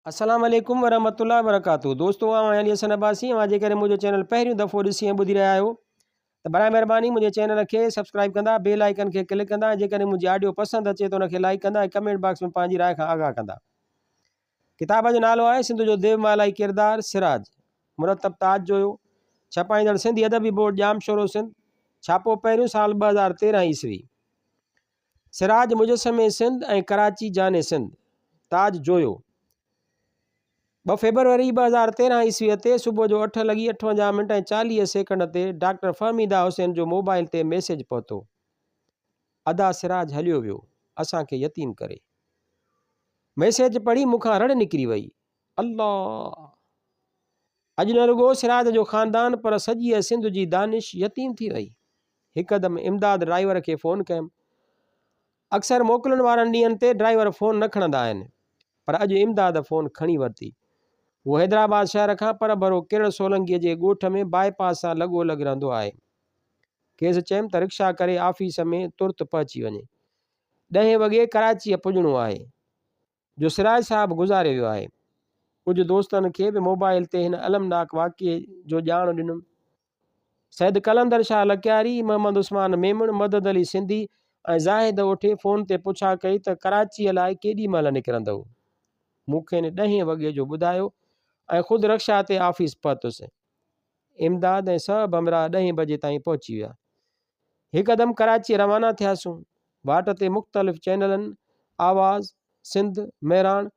السلام عليڪم ورحمة الله وبرڪاته دوستو آئون آهيان علي حسن عباسي اوهان جيڪڏهن منهنجو چينل پهريون دفعو ڏسي ۽ ٻڌي رهيا آهيو ته برائي مهرباني منهنجي چينل کي سبسڪرائب ڪندا بيل آئيڪن کي ڪلڪ ڪندا ۽ جيڪڏهن منهنجي آڊيو پسند اچي ته ان کي لائيڪ ڪندا ۽ ڪمينٽ باڪس ۾ پنهنجي راء کان آگاهه ڪندا ڪتاب جو نالو آهي سنڌ جو ديومالائي ڪردار سراج مرتب تاج جويو ڇپائيندڙ سنڌي ادبي بورڊ ڄامشورو سنڌ ڇاپو پهريون سال 2013 عيسوي سراج مجسمي سنڌ ۽ ڪراچي جاني سنڌ، تاج جويو. 2 فيبروري 2013 عيسويء تي صبح جو اٺ لڳي اٺونجاهه منٽ ۽ چاليهه سيڪنڊ تي ڊاڪٽر فهميده حسين جو موبائل تي ميسيج پهتو. ادا سراج هليو ويو، اسان کي يتيم ڪري. ميسيج پڙهي مون کان رڙ نڪري وئي. الله! اڄ نه رڳو سراج جو خاندان پر سڄيء سنڌ جي دانش يتيم ٿي وئي. هڪدم امداد ڊرائيور کي فون ڪيم. اڪثر موڪلن وارن ڏينهن تي ڊرائيور فون نه کڻندا آهن، پر اڄ امداد فون کڻي ورتي. هو حيدرآباد شهر کان پرڀرو ڪرڙ سولنگيء جي ڳوٺ ۾ باء پاس سان لڳو لڳ رهندو آهي. کيس چيم ته رڪشا ڪري آفيس ۾ ترت پهچي وڃي. ڏهين وڳي ڪراچيء پڄڻو آهي. جو سراج صاحب گذاري ويو آهي. ڪجهه دوستن کي به موبائل تي هن المناڪ واقعي جو ڄاڻ ڏنم. سيد قلندر شاهه لڪياري، محمد عثمان ميمڻ، مدد علي سنڌي ۽ زاهد اوٺي فون تي پڇا ڪئي ته ڪراچيء لاء ڪيڏي مهل نڪرندؤ؟ مون کين ڏهين وڳي جو ٻڌايو ۽ خود رڪشا تي آفيس پهتس. امداد ۽ سڀ همراهه ڏهين بجي تائين پهچي ويا. هڪدم ڪراچيء روانا ٿياسون. واٽ تي مختلف چئنلن آواز سنڌ، مهراڻ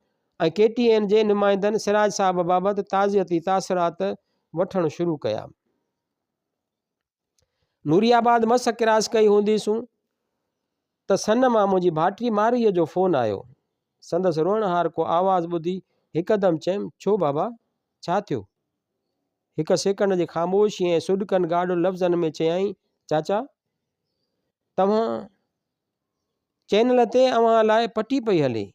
۽ ڪي ٽي اين جي نمائندن سراج صاحب بابت تعزيتي تاثرات وٺڻ شروع ڪيا. نوري آباد مس ڪراس ڪئي هونديسون ته سن مان منهنجي ڀائٽي مارئيء جو فون آيو. سندس روئڻهارڪو آواز ٻڌي هڪدم چيم، ڇو بابا، ڇا ٿيو؟ هڪ سيڪنڊ جي خاموشي ۽ سڏڪن گاڏڙ لفظن ۾ چيائين، چاچا! توهان چينل تي اوهان لاء پٽي پئي هلي.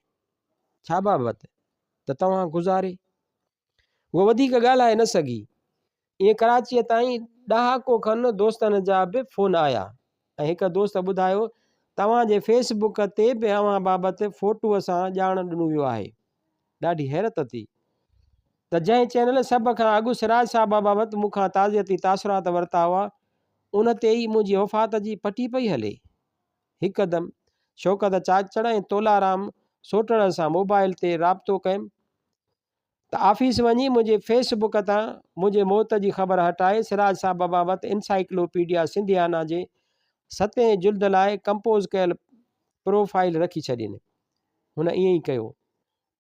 ڇا بابت؟ ته توهان گذاري. هوء وڌيڪ ڳالهائي نه سگهي. ائين ڪراچيء تائين ڏهاڪو کن دوستن جا به فون آيا ۽ هڪ دوست ٻڌايو ته اوهان جي فيس بڪ تي به اوهان بابت فوٽوء سان ڄاڻ ڏنو ويو آهي. ڏاڍي حيرت ٿي ته جنهن چينل سڀ کان اڳ سراج صاحب بابت مون کان تعزيتي تاثرات ورتا هئا، ان تي ئي منهنجي وفات جي پٽي پئي هلي. هڪدم شوڪت چاچڙ ۽ تولارام سوٽهڙ سان موبائل تي رابطو ڪيم ته آفيس وڃي منهنجي فيس بڪ تان منهنجي موت جي خبر هٽائي سراج صاحب بابت انسائيڪلوپيڊيا سنڌيانا جي ستين جلد لاء ڪمپوز ڪيل پروفائيل رکي ڇڏين. هن ائين ئي ڪيو.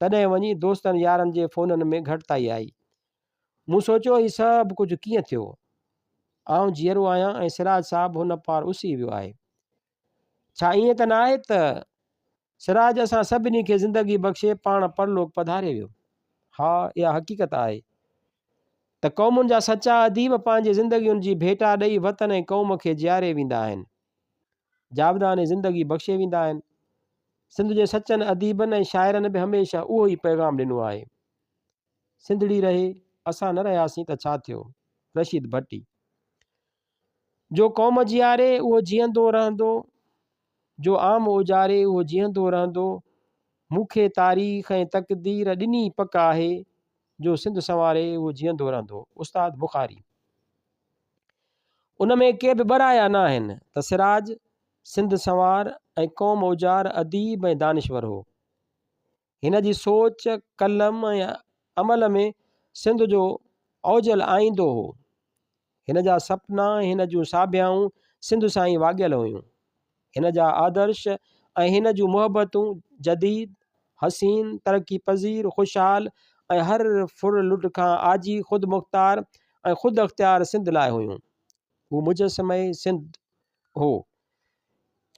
تڏهن وڃي دوستن يارن جي فونن ۾ گهٽتائي آئي. مون سوچيو هي سڀ ڪجهه ڪيئن ٿيو؟ آئون جيئرو آهيان ۽ سراج صاحب هن پار اسهي ويو آهي. ڇا ائين ته ناهي ته سراج اسان سڀني کي زندگي بخشي پاڻ پرلوڪ پڌاري ويو؟ ها اها حقيقت آهي ته قومن جا سچا اديب پنهنجي زندگين جي ڀيٽا ڏئي وطن ۽ قوم کي جياري ويندا آهن. جاودانه زندگي بخشي ويندا آهن. سنڌ جي سچن اديبن ۽ شاعرن به هميشه اهو ئي پيغام ڏنو آهي. سنڌڙي رهي، اسان نه رهياسين ته ڇا ٿيو؟ رشيد ڀٽي. جو قوم جياري، اهو جيئندو رهندو، جو عام اجاري، اهو جيئندو رهندو. مون کي تاريخ ۽ تقدير ڏني پڪ آهي، جو سنڌ سنواري، اهو جيئندو رهندو. استاد بخاري. ان ۾ ڪي به ٻه رايا نه آهن ته سراج سنڌ سنوار ۽ قوم اجار اديب ۽ دانشور هو. هن جي سوچ، قلم ۽ عمل ۾ سنڌ جو اوجل آئيندو هو. هن جا سپنا ۽ هن جون ساڀيائون سنڌ سان ئي واڳيل هيون. هن جا آدرش ۽ هن جون محبتون جديد، حسين، ترقي پذير، خوشحال ۽ هر ڦر لٽ کان آجي خودمختار ۽ خود اختيار سنڌ لاء هيون. هو مجسمه سنڌ هو.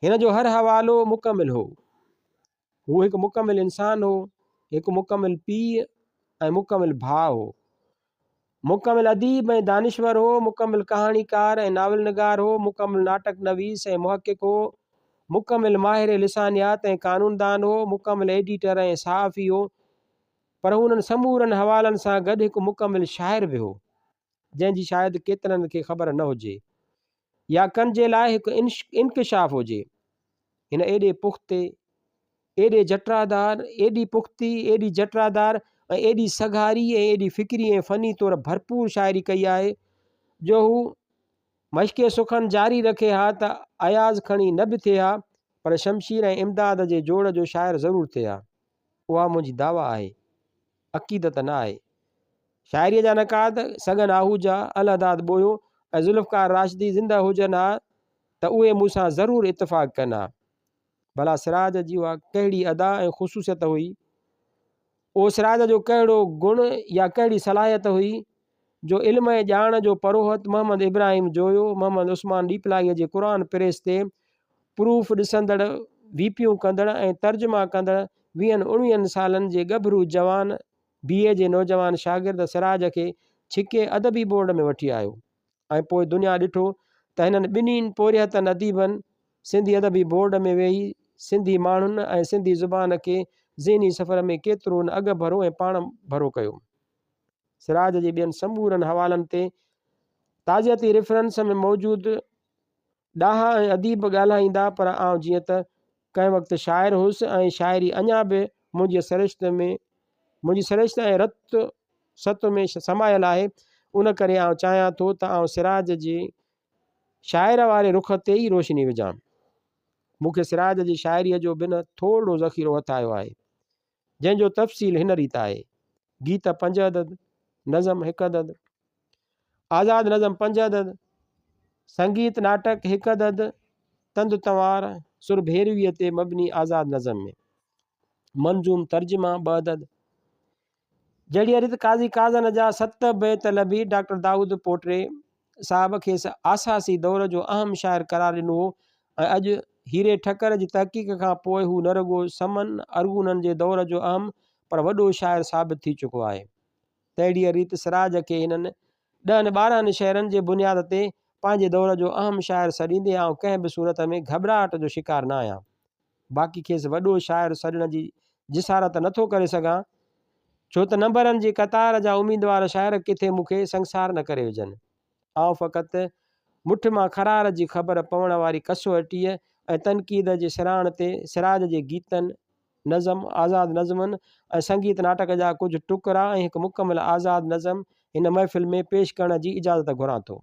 هن جو هر حوالو مڪمل هو. هو هڪ مڪمل انسان هو، هڪ مڪمل پيء ۽ مڪمل ڀاء هو. مڪمل اديب ۽ دانشور هو، مڪمل ڪهاڻيڪار ۽ ناول نگار هو، مڪمل ناٽڪ نويس ۽ محقق هو، مڪمل ماهر لسانيات ۽ قانوندان هو، مڪمل ايڊيٽر ۽ صحافي هو، پر هو انهن سمورن حوالن سان گڏ هڪ مڪمل شاعر به هو، جنهن جي شايد ڪيترن کي خبر نه هجي يا ڪن جي لاء هڪ انڪشاف هجي. هن ايڏي پختي، ايڏي جٽرادار، ايڏي پختي، ايڏي جٽرادار ۽ ايڏي سگهاري ۽ ايڏي فڪري ۽ فني طور ڀرپور شاعري ڪئي آهي جو هو مشق سخن جاري رکي ها ته اياز کڻي نه به ٿئي ها پر شمشير ۽ امداد جي جوڙ جو شاعر ضرور ٿئي ها. اها منهنجي دعويٰ آهي، عقيدت نه آهي. شاعريء جا نقاد سڳن آهوجا، الهداد ٻوهيو ۽ ذوالفقار راشدي زنده هجن ها ته اهي مون سان ضرور اتفاق ڪن ها. ڀلا سراج جي اها ڪهڙي ادا ۽ خصوصيت هئي؟ اهو سراج جو ڪهڙو گڻ يا ڪهڙي صلاحيت هئي جو علم ۽ ڄاڻ جو پروهت محمد ابراهيم جويو، محمد عثمان ڏيپلائيء جي قرآن پريس تي پروف ڏسندڙ، ويپيون ڪندڙ ۽ ترجما ڪندڙ ويهن اڻويهن سالن جي ڳڀرو جوان بي اي جي نوجوان شاگرد سراج کي ڇڪي ادبي بورڊ ۾ وٺي آيو ۽ پوء دنيا ڏٺو ته هنن ٻنهين پورهيتن اديبن سنڌي ادبي بورڊ ۾ ويهي سنڌي ماڻهن ۽ سنڌي زبان کي ذهني سفر ۾ ڪيترو نه اڳڀرو ۽ پاڻ ڀرو ڪيو. سراج جي ٻين سمورن حوالن تي تعزيتي ريفرنس ۾ موجود ڏاها ۽ اديب ڳالهائيندا پر آئون جيئن ته ڪنهن وقت شاعر هوس ۽ شاعري اڃا به منهنجي سرشت ۾ منهنجي سرشت ۽ رت ست ۾ سمايل آهي ان ڪري آئون چاهيان ٿو ته آئون سراج جي شاعر واري رخ تي ئي روشني وجهان. مون کي سراج جي شاعريء جو بنهه ٿورڙو ذخيرو هٿ آيو آهي. جنهن جو تفصيل هن ريت آهي، گيت پنج عدد، نظم هڪ عدد، آزاد نظم پنج عدد، سنگيت ناٽڪ هڪ عدد، تند تنوار سر ڀيرويء تي مبني آزاد نظم ۾ منظوم ترجما ٻه عدد. جهڙيء ريت قاضي قاضن جا ست بيت لڀي ڊاڪٽر دائود پوٽري صاحب کيس آساسي دور جو اهم شاعر قرار ڏنو هو ۽ اڄ هيري ٺڪر جي تحقيق کان پوء هو نه رڳو سمن ارغونن جي دور جو اهم پر وڏو شاعر ثابت ٿي چڪو آهي. تهڙيء ريت سراج کي هنن ڏهن ٻارهن شعرن جي بنياد تي پنهنجي دور جو اهم شاعر سڏيندي آئون ڪنهن به صورت ۾ گهٻراهٽ جو شڪار نه آهيان. باقي کيس وڏو شاعر سڏڻ جي جسارت نه ٿو ڪري سگهان، ڇو ته نمبرن جي قطار جا اميدوار شاعر ڪٿي مون کي سنگسار نه ڪري وجهن. آئون فقط مٺ مان خرار جي خبر پوڻ واري ڪسوٽيء ۽ تنقيد جي سراڻ تي سراج جي گيتن، نظم، آزاد نظمن ۽ سنگيت ناٽڪ جا ڪجهه ٽڪرا ۽ هڪ مڪمل آزاد نظم هن محفل ۾ پيش ڪرڻ جي اجازت گهران ٿو.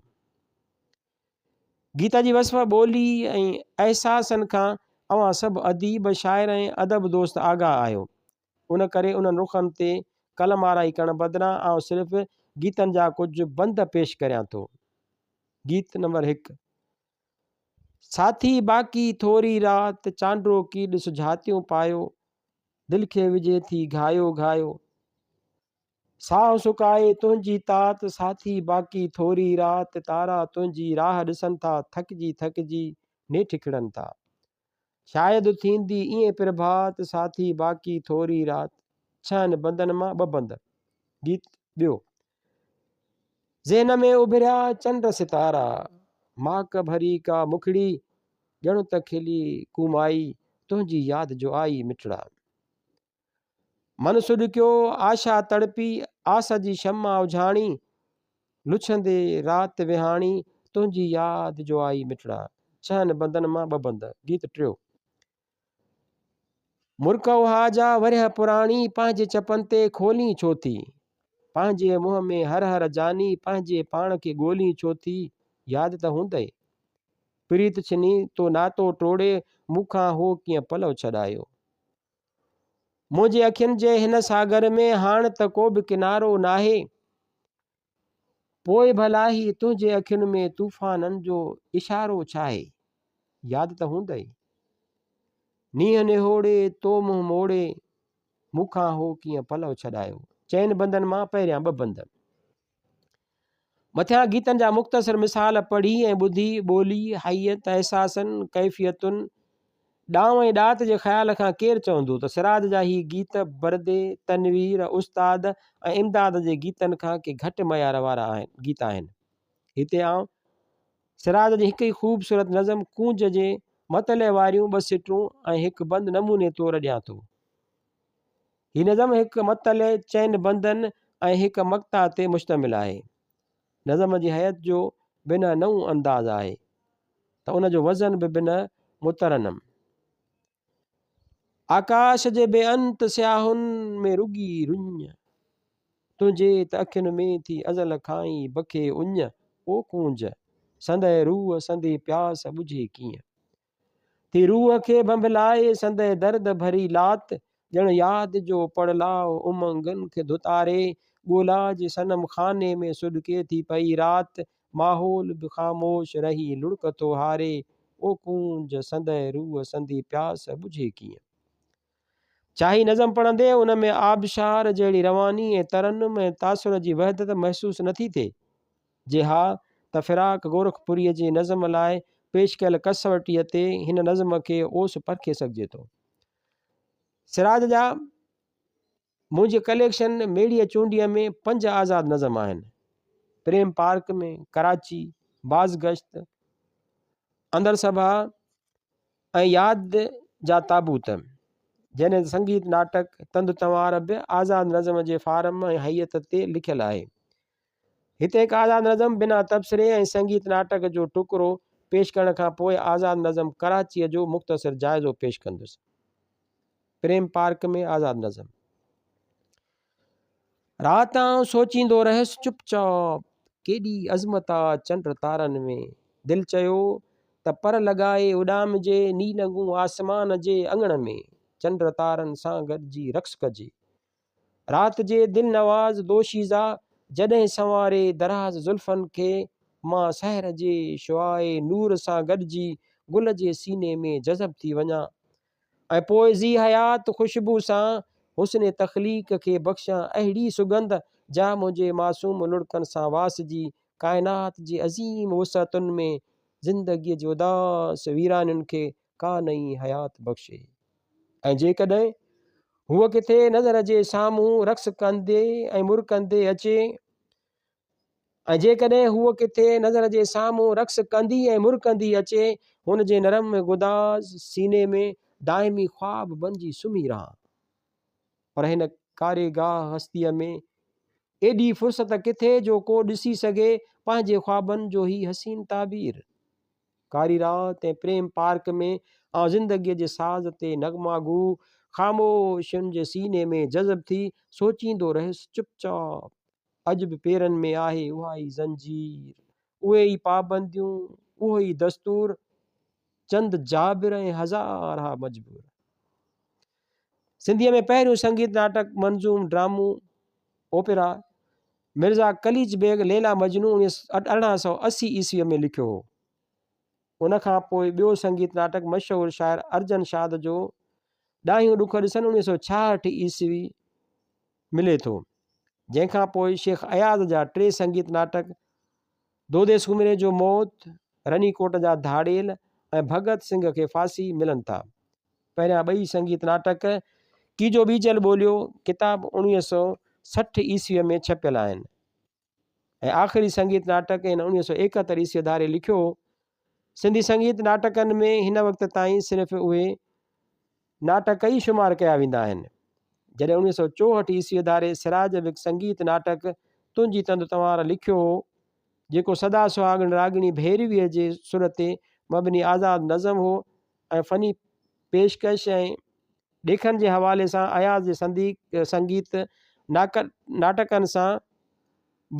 گيتا جي وصف ٻولي ۽ احساسن کان اوهان سڀ اديب، شاعر ۽ ادب دوست آگاهه آهيو. ان ڪري انهن رخن تي قلم آرائي ڪرڻ بدران آئون صرف گيتن جا ڪجهه بند پيش ڪريان ٿو. گيت نمبر هڪ، ساٿي باقي ٿوري رات، چانڊوڪي ڏس جهاتيون پايو، دل کي وجهي ٿي گهايو گهايو. ساهه سڪائي تنهنجي تات، ساٿي باقي ٿوري رات، تارا تنهنجي راهه ڏسن ٿا، ٿڪجي ٿڪجي نيٺ کڙن ٿا. شايد ٿيندي ائين پرڀات، ساٿي باقي ٿوري رات. ڇهن بندن مان ٻه بند. گيت ٻيو. ذهن ۾ اڀريا چنڊ ستارا، ماڪ ڀري ڪا مکڙي، ڄڻ ته کلي ڪومائي، تنهنجي ياد جو آئي مٺڙا. من سڏڪيو، آشا تڙپي، آس جي شمع اجهاڻي، لڇندي رات وهاڻي، تنهنجي ياد جو آئي مٺڙا. ڇهن بندن مان ٻه بند. گيت ٽيو. مرڪ اها جا ورهيه پراڻي، پنهنجي چپن تي کولين ڇو ٿي؟ پنهنجي منهن ۾ هر هر جاني، پنهنجي پاڻ کي ڳولين ڇو ٿي؟ ياد ته هوندئي. پريت ڇني، تو ناتو ٽوڙي، مون کان هو ڪيئن پلئه ڇڏايو؟ منهنجي اکين جي هن ساگر ۾ هاڻ ته ڪو به ڪنارو ناهي. پوء ڀلا هي تنهنجي اکين ۾ طوفانن جو اشارو ڇاهي؟ ياد ته هوندئي. نينهن نهوڙي تو منهن موڙي، مون کان هو ڪيئن پلئه ڇڏايو. چئن بندن مان پهريان ٻه بند. مٿيان گيتن جا مختصر مثال پڙهي ۽ ٻڌي، ٻولي، هيئت، احساسن، ڪيفيتن، ڏانء ۽ ڏات جي خيال کان ڪير چوندو ته سراج جا هي گيت بردي، تنوير، استاد ۽ امداد جي گيتن کان ڪي گهٽ معيار وارا گيت آهن. هتي آئون سراج جي هڪ ئي خوبصورت نظم ڪونج جي مطلع واريون ٻه سٽون ۽ هڪ بند نموني طور ڏيان ٿو. هي نظم هڪ مطلع، چئن بندن ۽ هڪ مقطع تي مشتمل آهي. نظم جي هيئت جو بنهه نئون انداز آهي ته ان جو وزن به بنهه مترنم. آڪاش جي بي انت سياهن ۾ رڳي رڃ، تنهنجي ته اکين ۾ ٿي ازل کان ئي بکي اڃ، او ڪونج! سندء روح سندي پياس ٻجهي ڪيئن؟ ٿي روح کي ڀنڀلائي سندء درد ڀري لات، ڄڻ ياد جو پڙلاء امنگن کي ڌتاري، ڳولا جي صنم خاني ۾ سڏڪي ٿي پئي رات، ماحول به خاموش رهي لڙڪ ٿو هاري، او ڪونج! سندء روح سندي پياس ٻجهي ڪيئن؟ ڇا هي نظم پڙهندي ان ۾ آبشار جهڙي رواني ۽ ترنم ۽ تاثر جي وحدت محسوس نٿي ٿئي؟ جي ها ته فراق گورکپوريء جي نظم لاء پيش ڪيل ڪسوٽيء تي هن نظم کي اوس پرکي سگهجي ٿو. سراج جا منهنجي ڪليڪشن ميڙيء چونڊيء ۾ پنج آزاد نظم آهن. پريم پارڪ ۾، ڪراچي، بازگشت، اندر سڀا ۽ ياد جا تابوت، جڏهن ته سنگيت ناٽڪ تند تنوار به آزاد نظم جي فارم ۽ هيئت تي لکيل آهي. هتي هڪ آزاد نظم بنا تبصري ۽ سنگيت ناٽڪ جو ٽڪرو پيش ڪرڻ کان پوء آزاد نظم ڪراچيء جو مختصر جائزو پيش ڪندس. پريم پارڪ ۾ آزاد نظم. رات آئون سوچيندو رهيس چپ چاپ ڪيڏي عظمت آ چنڊ تارن ۾. دل چيو ته پر لڳائي اڏامجي نيلنگون آسمان جي اڱڻ ۾. چنڊ تارن سان گڏجي رقص ڪجي. رات جي دلنواز دوشيزه جڏهن سنواري دراز زلفن کي مان سحر جي شعاع نور سان گڏجي گل جي سيني ۾ جذب ٿي وڃان. ۽ پوء ذي حيات خوشبو سان حسن تخليق کي بخشان اهڙي سڳنڌ جا منهنجي معصوم لڙڪن سان واسجي ڪائنات جي عظيم وسعتن ۾ زندگيء جي اداس ويرانين کي ڪا نئين حيات بخشي. ۽ جيڪڏهن هوء ڪٿي نظر جي سامهون رقص ڪندي ۽ مرڪندي اچي. ۽ جيڪڏهن هوء ڪٿي نظر جي سامهون رقص ڪندي ۽ مرڪندي اچي، هن جي نرم ۽ گداز سيني ۾ دائمي خواب بنجي سمهي رهان. پر هن ڪاري گاهه هستيء ۾ ايڏي فرصت ڪٿي جو ڪو ڏسي سگهي پنهنجي خوابن جو هي حسين تعبير. ڪاري رات ۽ پريم پارڪ ۾ آئون زندگيء جي ساز تي نغمه گو خاموش هن جي سيني ۾ جذب ٿي سوچيندو رهيس چپ چاپ. اڄ به پيرن ۾ آهي اها ئي زنجير، اهي ئي پابنديون، اهو ئي دستور، چند جابر ۽ هزارها مجبور. سنڌيء ۾ پهريون سنگيت ناٽڪ منظوم ڊرامو، اوپيرا، مرزا قليچ بيگ ليليٰ مجنون 1880 عيسويء ۾ لکيو هو. ان کان پوء ٻيو سنگيت ناٽڪ مشهور شاعر ارجن شاد جو ڏاهيون ڏک ڏسن 1966 عيسوي ملي ٿو. جنهن کان پوء شيخ اياز جا ٽي سنگيت ناٽڪ دودي سومري جو موت، رني ڪوٽ جا ڌاڙيل ۽ ڀڳت سنگهه کي ڦاسي ملن ٿا. پهريان ٻئي سنگيت ناٽڪ ڪيجو ٻيجل ٻوليو ڪتاب 1960 عيسويء ۾ ڇپيل آهن ۽ آخري سنگيت ناٽڪ هن 1971 عيسويء ڌاري لکيو هو. سنڌي سنگيت ناٽڪن ۾ هن وقت تائين صرف اهي ناٽڪ ئي شمار ڪيا ويندا آهن. جڏهن 1964 عيسويء ڌاري سراج به هڪ سنگيت ناٽڪ تنهنجي تند تنوار لکيو هو، جيڪو سدا سهاڳڻ راڳڻي ڀيرويء جي سر تي مبني آزاد نظم هو ۽ فني پيشڪش ۽ ڏيکن جي حوالي سان اياز جي سنگيت ناٽڪن سان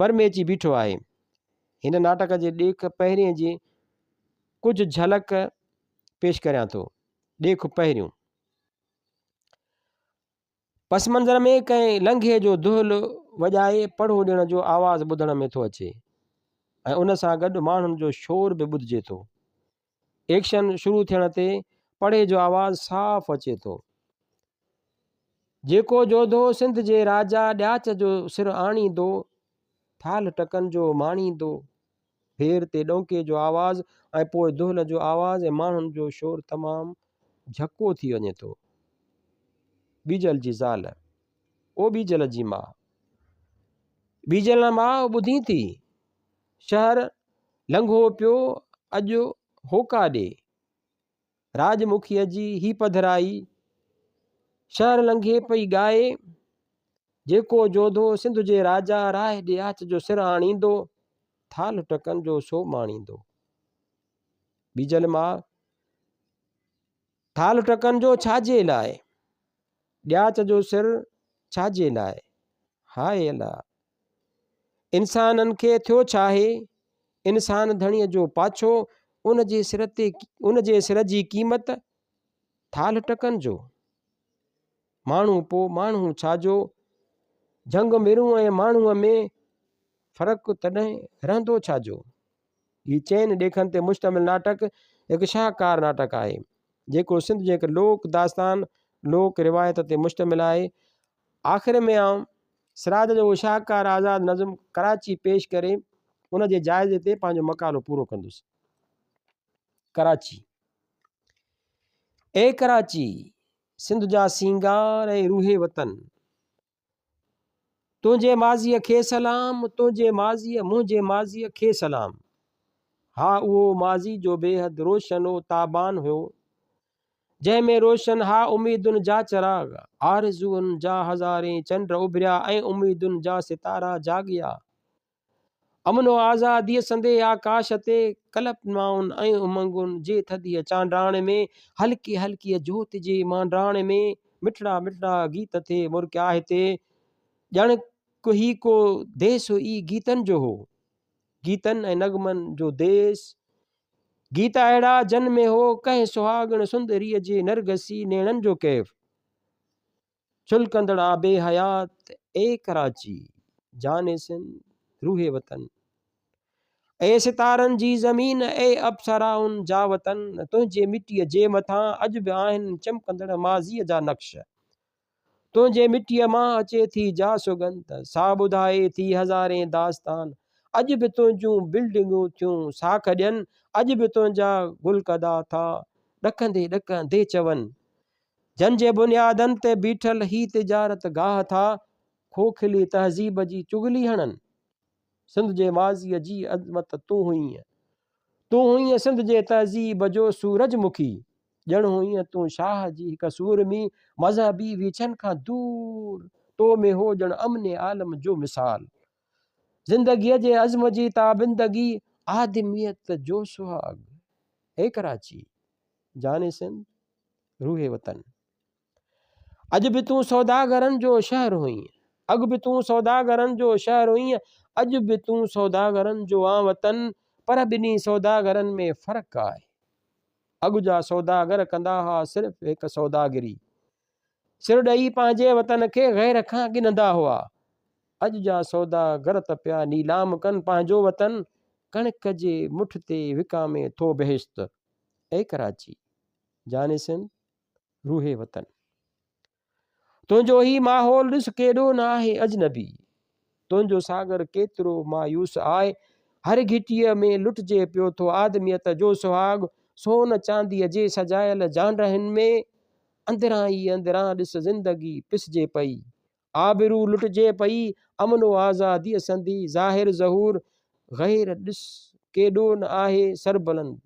برميچي بيٺو آهي. هن ناٽڪ جي ڏيک پهرين جي ڪجهه جهلڪ پيش ڪريان ٿو. ڏيک پهريون. پس منظر ۾ ڪنهن لنگهي جو دهل وڄائي پڙهو ڏيڻ جو آواز ٻڌڻ ۾ ٿو اچي ۽ ان سان گڏ ماڻهن جو شور به ٻڌجي ٿو. ايڪشن شروع ٿيڻ تي پڙهي جو آواز صاف اچي ٿو. جيڪو جوڌو سنڌ جي راجا ڏياچ جو سر آڻيندو، ٿالهه ٽڪن جو ماڻيندو. ڦير تي ڏونڪي جو آواز ۽ پوء دهل جو آواز ۽ ماڻهن جو شور تمام جهڪو ٿي وڃي ٿو. ٻيجل جي زال، او ٻيجل جي ماء! ٻيجل ماء ٻڌين ٿي؟ شهر لنگهو پيو اڄ هوڪا ڏي. راڄ مکيء جي هي پڌرائي، شهر لنگهي پئي ڳائي. جيڪو جوڌو سنڌ جي راجا راء ڏياچ جو سر آڻيندو، ٿالهه ٽڪن جو سو ماڻيندو. ٻيجل ماء، ٿالهه ٽڪن جو ڇا جي لاء؟ ڏياچ جو سر ڇا جي لاء؟ هاء الا! انسانن کي ٿيو ڇاهي؟ انسان ڌڻيء جو پاڇو، ان جي سر تي ان جي سر جي قيمت ٿالهه ٽڪن جو. ماڻهو پو ماڻهو ڇا جو؟ جهنگ مرون ۽ ماڻهوء ۾ فرق تڏهن رهندو ڇا جو؟ هي چئن ڏيکن تي مشتمل ناٽڪ هڪ شاهڪار ناٽڪ آهي، جيڪو سنڌ جي هڪ لوڪ داستان، لوڪ روايت تي مشتمل آهي. آخر ۾ آئون سراج جو اهو شاهڪار آزاد نظم ڪراچي پيش ڪري ان جي جائزي تي پنهنجو مقالو پورو ڪندس. ڪراچي، اي ڪراچي! سنڌ جا سينگار ۽ روح وطن! تنهنجي ماضيء کي سلام، تنهنجي ماضيء منهنجي ماضيء کي سلام. ها اهو ماضي جو بيحد روشن و تابان هيو، جنهن ۾ روشن ها اميدن جا چراغ، آرزوئن جا هزارين چنڊ اڀريا ۽ اميدن جا ستارا جاڳيا. امن و آزاديء سندي آڪاش تي ڪلپنائن ۽ امنگن جي ٿڌيء چانڊاڻ ۾ هلڪي هلڪيء جوت جي مانڊاڻ ۾ مٺڙا مٺڙا گيت ٿي مرڪيا هتي ڄڻ هي ڪو ديس ئي گيتن جو هو. گيتن ۽ نغمن جو ديس. گيت اهڙا جن ۾ هو ڪنهن سهاڳڻ سندريء جي نرگسي نيڻن جو ڪيف. ڇلڪندڙ آب حيات، اي ڪراچي، جان سنڌ، روح وطن. اي ستارن جي زمين، اي اپسرائن جا وطن، تنهنجي مٽيء جي مٿان اڄ به آهن چمڪندڙ ماضيء جا نقش. تنهنجي مٽيء مان اچي ٿي جا سڳنڌ، سا ٻڌائي ٿي هزارين داستان. اڄ به تنهنجون بلڊنگون ٿيون ساک ڏين، اڄ به تنهنجا گلڪدا ٿا ڏڪندي ڏڪندي چون. جن جي بنيادن تي بيٺل هي تجارت گاهه ٿا کوکلي تهذيب جي چغلي هڻن. سنڌ جي ماضيء جي عظمت تون هئينء. تون هئينء سنڌ جي تهذيب جو سورج مکي. ڄڻ هئينء تون شاهه جي هڪ سورمي مذهبي ويڇن کان دور. تو ۾ هو ڄڻ امن عالم جو مثال. زندگيء جي عزم جي تابندگي آدميت جو سهاڳ. اي ڪراچي! جان سنڌ! روح وطن. اڄ به تون سوداگرن جو شهر هئين، اڳ به تون سوداگرن جو شهر هئين، اڄ به تون سوداگرن جو آن وطن، پر ٻنهي سوداگرن ۾ فرق آهي. اڳ جا سوداگر ڪندا هئا صرف هڪ سوداگري. سر ڏئي پنهنجي وطن کي غير کان ڳنهندا هئا. اڄ جا سوداگر ته پيا نيلام ڪن پنهنجو وطن، ڪڻڪ جي مٺ تي وڪامي ٿو بهشت. اي ڪراچي! جان سنڌ، روح وطن. تنهنجو هي ماحول ڏس ڪيڏو نه آهي اجنبي. تنهنجو ساگر ڪيترو مايوس آهي. هر گهٽيء ۾ لٽجي پيو ٿو آدميت جو سهاڳ. سون چانديء جي سجايل جانڊهن ۾ اندران ئي اندران ڏس زندگي پسجي پئي. آبرو لٽجي پئي. امن و آزاديء سندي ظاهر ظهور غير ڏس ڪيڏو نه آهي سربلند.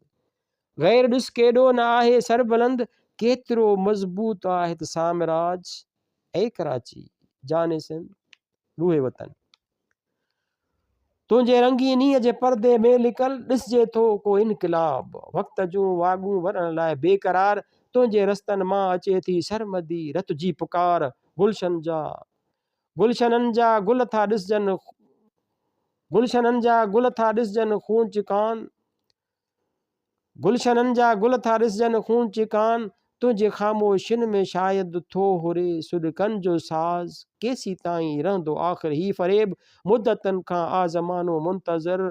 غير ڏس ڪيڏو نه آهي سربلند، ڪيترو مضبوط آ هت سامراج، اي ڪراچي، جان سنڌ، روح وطن. تنهنجي رنگينيء جي پردي ۾ لڪل ڏسجي ٿو ڪو انقلاب، وقت جون واڳون ورڻ لاء بيقرار، تنهنجي رستن مان اچي ٿي سرمدي رت جي پڪار، گلشن جا گلشنن جا گل ٿا ڏسجن گلشنن جا گل ٿا ڏسجن خون چڪان، گلشنن جا گل ٿا ڏسجن خون چڪان، تنهنجي خاموشين ۾ شايد ٿو هري سڏڪن جو ساز، ڪيسيتائين رهندو آخر هي فريب، مدتن کان آ زمانو منتظر،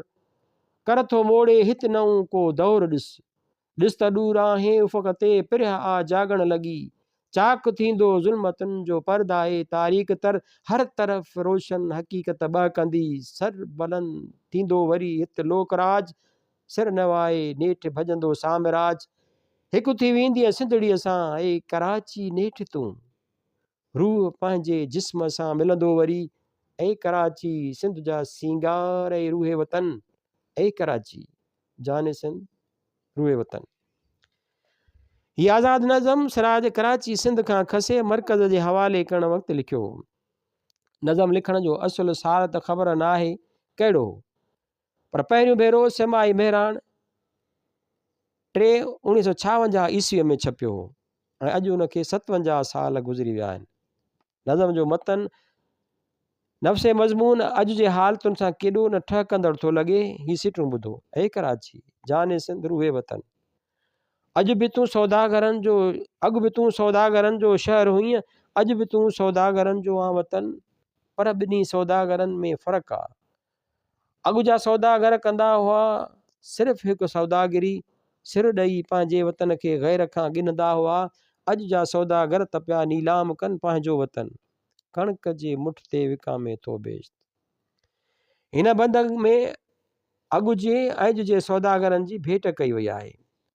ڪر ٿو موڙي هت نئون ڪو دور ڏس. ڏس ته ڏورانهين افق تي پرهه آ جاڳڻ لڳي، چاڪ ٿيندو ظلمتن جو پردائي تاريڪ تر، هر طرف روشن حقيقت ٻهڪندي، سر بلند ٿيندو وري هت لوڪ راڄ، سر نوائي نيٺ ڀڄندو سامراج، هڪ ٿي ويندينء سنڌڙيء سان اي ڪراچي نيٺ تون، روح پنهنجي جسم سان ملندو وري، اي ڪراچي سنڌ جا سينگار اي روح وطن، اي ڪراچي جان سنڌ روح وطن. هي آزاد نظم سراج ڪراچي سنڌ کان کسي مرڪز جي حوالي ڪرڻ وقت لکيو هو. نظم لکڻ جو اصل سال ته خبر ناهي ڪهڙو هو، پر پهريون ڀيرو سماهي مهراڻ 3 1956 عيسويء ۾ ڇپيو هو ۽ اڄ ان کي 57 سال گذري ويا آهن. نظم جو متن نفس مضمون اڄ جي حالتن سان ڪيڏو نه ٺهڪندڙ ٿو لڳي، هي سٽون ٻڌو، اي ڪراچي، جان سنڌ روح وطن! اڄ به تون سوداگرن جو اڳ به تون سوداگرن جو شهر هئين، اڄ به تون سوداگرن جو آن وطن، پر ٻنهي سوداگرن ۾ فرق آ. اڳ جا سوداگر ڪندا هئا صرف هڪ سوداگري، سر ڏئي پنهنجي وطن کي غير کان ڳنهندا هئا، اڄ جا سوداگر ته پيا نيلام ڪن پنهنجو وطن. ڪڻڪ جي مٺ تي وڪامي ٿو بهشت. هن بند ۾ اڳ جي ۽ اڄ جي سوداگرن جي ڀيٽ ڪئي وئي آهي.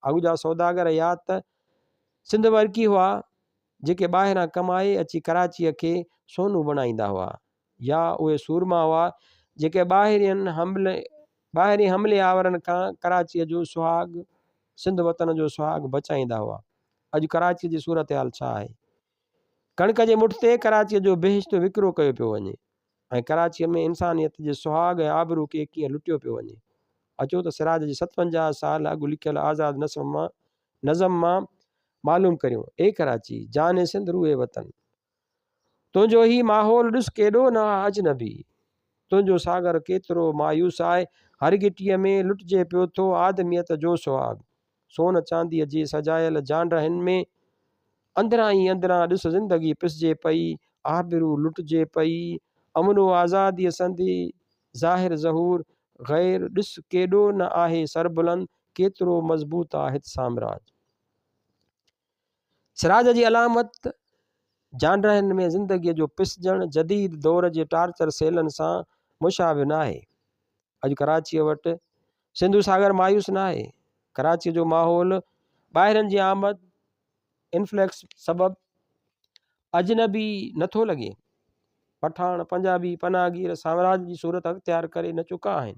اڳ جا سوداگر يا ته سنڌ ورڪي هئا، جيڪي ٻاهران ڪمائي اچي ڪراچيء کي سونهون بڻائيندا هئا يا اهي سورما هئا، جيڪي ٻاهرين ٻاهرين حملي آورن کان ڪراچيء جو سهاڳ، سنڌ وطن جو سهاڳ بچائيندا هئا. اڄ ڪراچيء جي صورتحال ڇا آهي؟ ڪڻڪ جي مٺ تي ڪراچيء جو بهشت وڪرو ڪيو پيو وڃي ۽ ڪراچيء ۾ انسانيت جي سهاڳ ۽ آبرو کي ڪيئن لٽيو پيو وڃي. اچو ته سراج جي 57 سال اڳ لکيل آزاد نظم مان نظم مان معلوم ڪريون. اي ڪراچي! جان سنڌ روح وطن! تنهنجو هي ماحول ڏس ڪيڏو نه آ اجنبي! تنهنجو ساگر ڪيترو مايوس آهي، هر گهٽيء ۾ لٽجي پيو ٿو آدميت جو سهاڳ. سون چانديء جي سجايل جانڊهن ۾ اندران ئي اندران ڏس زندگي پسجي پئي، آبرو لٽجي پئي، امن و آزاديء سندي ظاهر ظهور غير ڏس ڪيڏو نه آهي سربلند، ڪيترو مضبوط آ هت سامراج. سراج جي علامت جانڊهن ۾ زندگيء جو پسجڻ جديد دور جي ٽارچر سيلن سان مشابهه ناهي. اڄ ڪراچيء وٽ سنڌو ساگر مايوس ناهي. ڪراچيء جو ماحول ٻاهرين جي آمد، Influx، سبب اجنبي نٿو لڳي. پٺاڻ، پنجابي، پناهگير سامراج جي صورت اختيار ڪري نه چڪا آهن.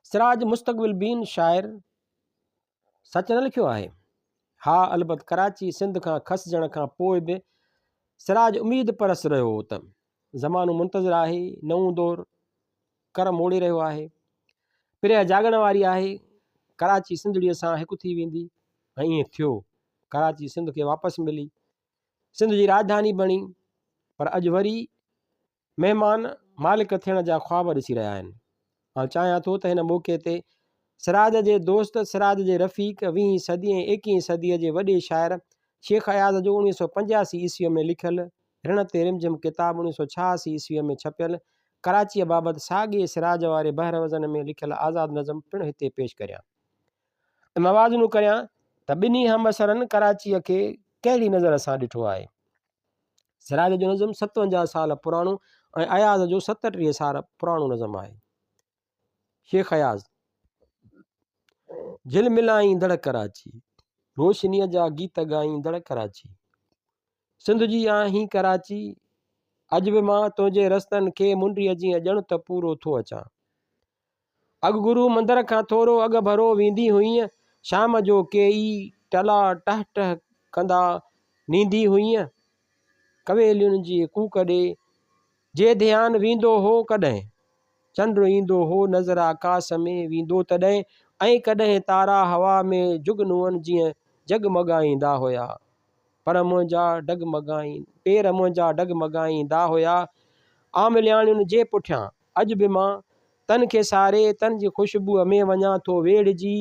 سراج مستقبل بين شاعر سچ نه لکيو آهي. ها البت ڪراچي سنڌ کان کسجڻ کان پوء به سراج اميد پرست رهيو هو ته زمانو منتظر آهي، نئون دور ڪر موڙي رهيو آهي، پرهه جاڳڻ واري آهي، ڪراچي سنڌڙيء سان هڪ ٿي ويندي ۽ ائين ٿيو. ڪراچي سنڌ کي واپس ملي، سنڌ جي راڄڌاني بڻي، پر اڄ وري مهمان مالڪ ٿيڻ جا خواب ڏسي رهيا آهن. آئون چاهيان ٿو ته هن موقعي تي سراج جي دوست، سراج جي رفيق، ويهين صدي ۽ ايڪيهين صديء جي وڏي شاعر شيخ اياز جو 1985 عيسويء ۾ لکيل رڻ تي رمجھم ڪتاب 1986 عيسويء ۾ ڇپيل ڪراچيء بابت ساڳئي سراج واري بحر وزن ۾ لکيل آزاد نظم پڻ هتي پيش ڪريان ۽ موازنو ڪريان ته ٻنهي همعصرن ڪراچيء کي ڪهڙي نظر سان ڏٺو آهي. سراج جو نظم 57 سال پراڻو ۽ اياز جو 37 سال پراڻو نظم آهي. شيخ اياز، جھل ملائيندڙ ڪراچي، روشنيء جا گيت ڳائيندڙ ڪراچي، سنڌ جي آهين ڪراچي، اڄ به مان تنهنجي رستن کي منڊيء جيئن ڄڻ ته پورو ٿو اچان. اڳ گرو مندر کان ٿورو اڳڀرو ويندي هئينء، شام جو ڪيئي ٽلا ٽهه ٽهه ڪندا نيندي هئينء، ڪويلين جي ڪوڪ ڏي، جي ڌيان ويندو هو ڪڏهن، چنڊ ايندو هو نظر آڪاس ۾ ويندو تڏهن، ۽ ڪڏهن تارا هوا ۾ جگنوئن جيئن جڳمڳائيندا هيا. پر منهنجا ڊگمگائين پير منهنجا ڊگمگائيندا هيا، عاملياڻين جي پٺيان. اڄ به مان تن کي ساري تن جي خوشبوء ۾ وڃان ٿو ويڙهجي،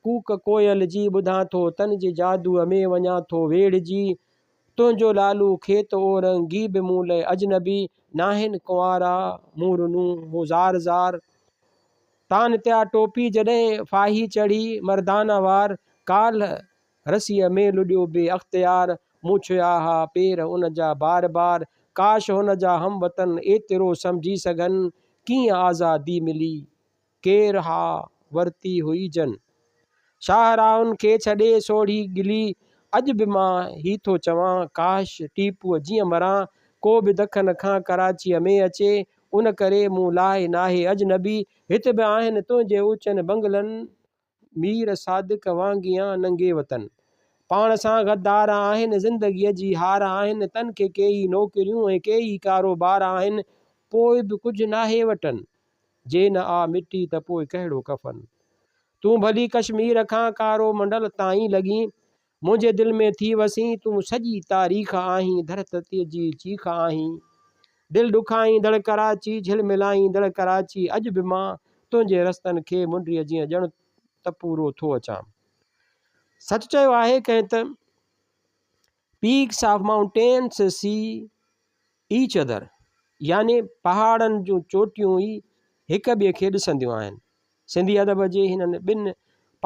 ڪوڪ ڪوئل جي ٻڌان ٿو تن جي جادوء ۾ وڃان ٿو ويڙهجي، تنهنجو لالو کيت اورنگي به مون لئه اجنبي ناهن ڪنوارا مون رنو هو زار زار تان تيا ٽوپي جڏهن ڦاهي چڙهي مردانه وار ڪالهه رسيء ۾ لڏيو بي اختيار، مون ڇهيا ها پير ان جا بار بار، ڪاش هن جا هم وطن ايترو سمجهي سگهن، ڪيئن آزادي ملي، ڪير ها ورتي هئي جن. شاهراهن کي ڇڏي سوڙهي ڳلي، اڄ به مان هي ٿو چوان، ڪاش ٽيپوء جيئن مران، ڪو به دکن کان ڪراچيء ۾ اچي، ان ڪري مون لاء ناهي اجنبي، هت به آهن تنهنجي اوچن بنگلن مير صادق وانگيان ننگي وطن. پاڻ سان غدار آهن، زندگيء جي هار آهن، تن کي ڪيئي نوڪريون ۽ ڪيئي ڪاروبار آهن، پوء به ڪجهه ناهي وٽن. جي نه آ مٽي ته پوء ڪهڙو ڪفن. تون ڀلي ڪشمير کان ڪارو منڊل تائين لڳين، منهنجي دل ۾ ٿي وسين، تون سڄي تاريخ آهين، ڌرتيء جي چيخ آهين. دل ڏکائيندڙ ڪراچي، جهلملائيندڙ ڪراچي، اڄ به مان تنهنجي رستن کي منڊيء جيئن ڄڻ ته پورو ٿو اچان. سچ چيو آهي ڪنهن ته Peaks of mountains see each other يعني پهاڙن جون چوٽيون ئي هڪ ٻئي کي ڏسنديون آهن. سنڌي ادب جي هنن ٻن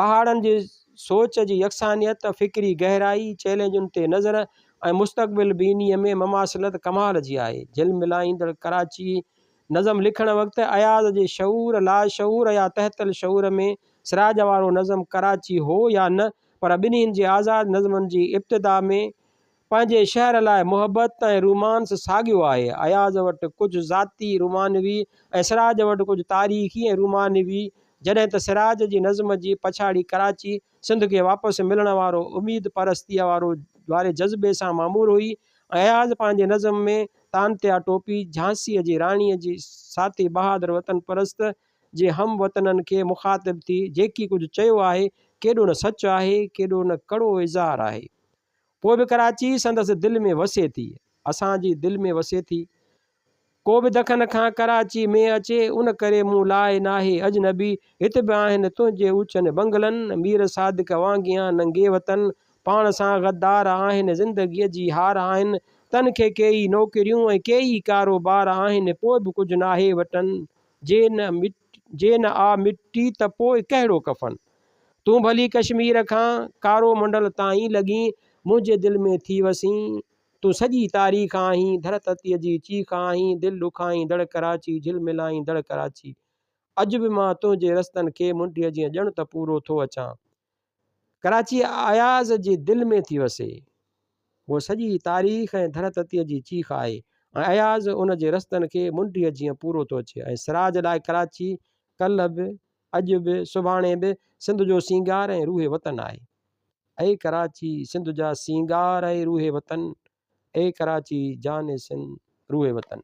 پهاڙن جي سوچ جي يڪسانيت، فڪري گهرائي، چئلينجن تي نظر ۽ مستقبل بينيء ۾ مماثلت ڪمال جي آهي. جهلملائيندڙ ڪراچي نظم لکڻ وقت اياز جي شعور، لاشعور يا تحت الشعور ۾ سراج وارو نظم ڪراچي هو يا نه پر ٻنهين جي آزاد نظمن جي ابتدا ۾ پنهنجي شهر لاء محبت ۽ رومانس ساڳيو آهي. اياز وٽ ڪجهه ذاتي رومانوي ۽ سراج وٽ ڪجهه تاريخي ۽ رومانوي، جڏهن ته سراج جي نظم جي پڇاڙي ڪراچي سنڌ کي واپس ملڻ وارو اميد پرستيء وارو واري جذبي سان معمور هئي ۽ اياز پنهنجي نظم ۾ تانتيا ٽوپي جهانسيء جي راڻيء جي ساٿي بهادر وطن پرست جي هم وطنن کي مخاطب ٿي جيڪي ڪجهه چيو آهي، ڪيڏو نه سچ آهي، ڪيڏو نه ڪڙو اظهار آهي. پوء به ڪراچي سندس دل ۾ وسي ٿي. اسان جي دل ۾ وسي ٿي. ڪو به دکن کان ڪراچي ۾ اچي، ان ڪري مون لاء ناهي اجنبي. هت به آهن تنهنجي اوچن بنگلن، مير صادق وانگيان ننگي وطن. پاڻ سان غدار آهن، زندگيء جي هار آهن. تن کي ڪيئي نوڪريون ۽ ڪيئي ڪاروبار آهن، پوء به ڪجهه ناهي وٽن. جي نه آ مٽي ته پوء ڪهڙو ڪفن؟ تون ڀلي ڪشمير کان ڪارو منڊل تائين لڳين، منهنجي دل ۾ ٿي وسين. تون سڄي تاريخ آهين، ڌر تتيء جي چيخ آهين، دل ڏکائيندڙ ڪراچي، جهلملائيندڙ ڪراچي. اڄ به مان تنهنجي رستن کي منڊيء جيئن ڄڻ ته پورو ٿو اچان. ڪراچي اياز جي دل ۾ ٿي وسي. هوء سڄي تاريخ ۽ ڌر تتيء جي چيخ آهي ۽ اياز ان جي رستن کي منڊيء جيئن پورو ٿو اچي ۽ سراج لاء ڪراچي ڪلهه به، اڄ به، سڀاڻي به سنڌ جو سينگار ۽ روح وطن آهي. اي ڪراچي سنڌ جا سينگار ۽ روح وطن، اي ڪراچي جان سنڌ روح وطن.